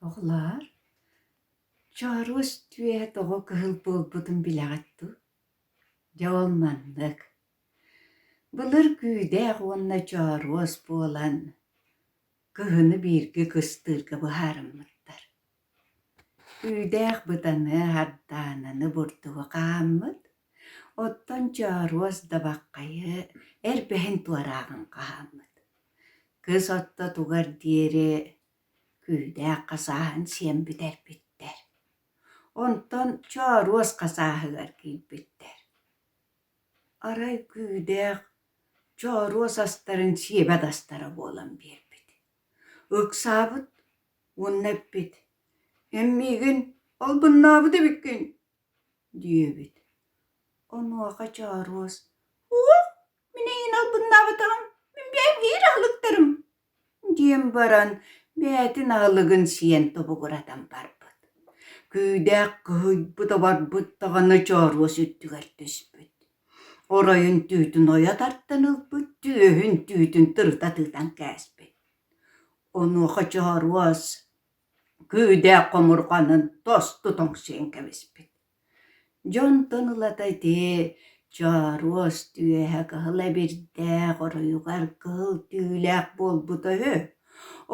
Оҕолоор, чооруос түөһэ тоҕо кыһыл буолбутун билэҕит дуу? Дьэ ол маннык. Былыр күүдээх уонна чооруос буолан кыһыны бииргэ кыстыырга быһаарыммыттар. Күүдээх бытаны, хардаананы, бурдугу хаһааммыт, оттон чооруос дабаххайы эрбэһин туорааҕын хаһааммыт. Кыс ортотугар диэри күүдээх хасааһын сиэн бүтэрбиттэр. Онтон чооруос хасааһыгар киирбиттэр. Арай күүдээх чооруос астарын сиэбэт астара буолан биэрбит. Ыксаабыт уонна эппит: «Эн миигин албыннаабыт эбиккин» диэбит. Онуоха Чооруос: «Уох, мин эйигин албыннаабатаҕым, мин бэйэм биир аһылыктарым» диэн баран бэйэтин аһылыгын сиэн тобугуратан барбыт. Күүдээх кыһыйбыт-абарбыт даҕаны Чооруос үрдүгэр түспүт. Оройун түүтүн ойо тардан ылбыт, түөһүн түүтүн тырыта тыытан кээспит. Онуоха Чооруос күүдээх хомурҕанын тосту тоҥсуйан кэбиспит. Дьонтон ылата ити чооруос түөһэ кыһыл эбирдээх оройугар кыһыл түүлээх буолбута үһү.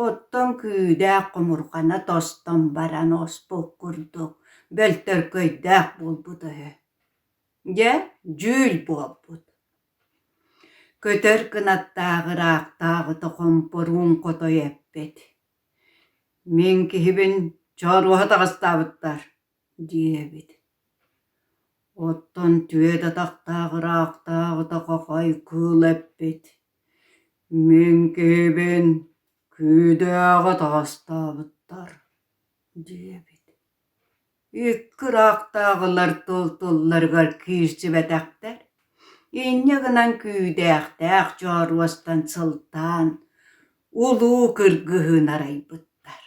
Оттон күүдээх хомурҕана тостон баран оспут курдук бөлтөркөйдөөх буолбута үһү. Дьэ, дьүүл буолбут. Көтөр кынаттаах ыраахтааҕыта хомпоруун хотой эппит: «Мин киһибин чооруоһа таҕыстаабыттар» диэбит. Оттон түөт атахтаах ыраахтааҕыта хохой кыыл эппит: «Мин киһибин күүдээҕэ таҕыстаабыттар» диэбит. Икки ыраахтааҕылар тыл-тылларыгар киирсибэтэхтэр, инньэ гынан күүдээхтээх чооруостан сылтаан улуу кыргыһыыны арайбыттар.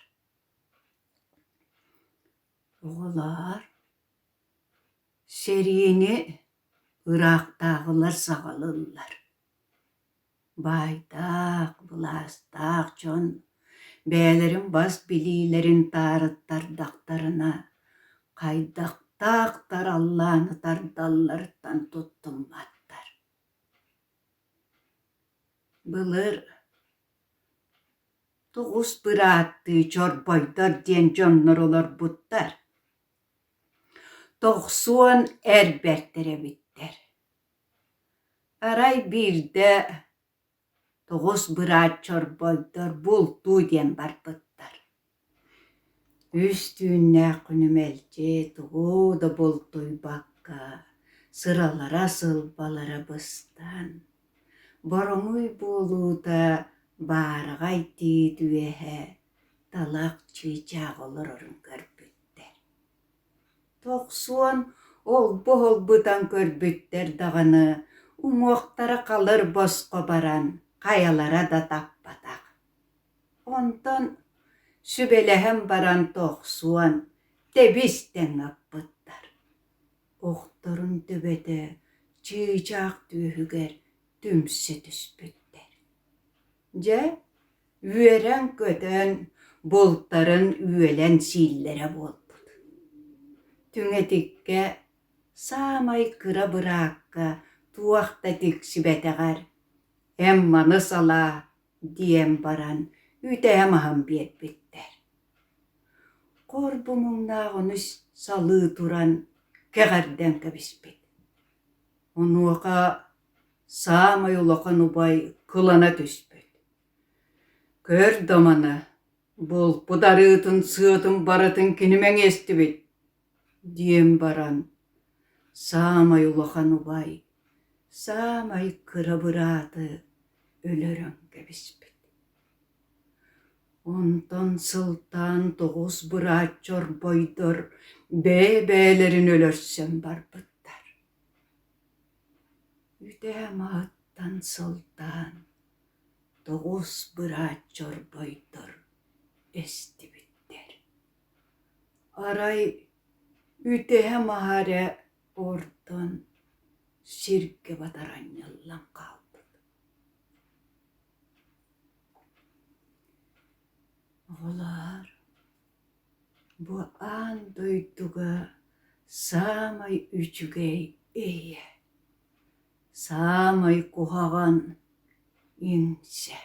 Оҕолоор, сэриини ыраахтааҕылар саҕалыыллар. Баайдаах, былаастаах дьон бэйэлэрин бас билиилэрин таарыттардахтарына, хайдахтаах тараллааны тардалларыттан туттумматтар. Былыр тоҕус бырааттыы чорбойдор диэн дьоннор олорбуттар. 90 эр бэртэр эбиттэр. Арай биирдэ тоҕус быраат чорбойдор бултуу диэн барбыттар. Үс түүннээх күнү мэлдьи тугу да бултуйбакка, сыралара-сылбалара быстан, бороҥуй буолуута баараҕай тиит үөһэ талах чыычаах олорорун көрбүттэр. 90 олбу-олбутан көрбүттэр даҕаны, уҥуохтара халыр босхо баран, хайалара да таппатах. Онтон сүбэлэһэн баран 90 тэбис-тэҥ аппыттар. Охторун төбөтө чыычаах түөһүгэр түмсэ түспүттэр. Дьэ, үөрэн-көтөн, бултарын үөлэн сииллэрэ буолбут. Түҥэтиккэ саамай кыра быраакка туох да тиксибэтэҕэр «Эн маны салаа» диэн баран үтэһэ маһын биэрбиттэр. Хор бу муҥнаах ону салыы туран кэҕэрдэн кэбиспит. Онуоха саамай улахан убай кылана түспүт: «Көр да маны, булпут арыытын сыатын барытын кини мэҥиэстибит» диэн баран, саамай улахан убай, саамай кыра бырааты өлөрөн кэбиспит. Онтон сылтаан тоҕус быраат чорбойдор бэйэ-бэйэлэрин өлөрсөн барбыттар. Үтэһэ маһыттан сылтаан тоҕус быраат чорбойдор эстибиттэр. Арай үтэһэ маһа эрэ ордон сиргэ батаранньыллан хаалбыт. Оҕолоор, Бу аан дойдуга саамай үчүгэй ийэ, саамай куһаҕан иҥсэ.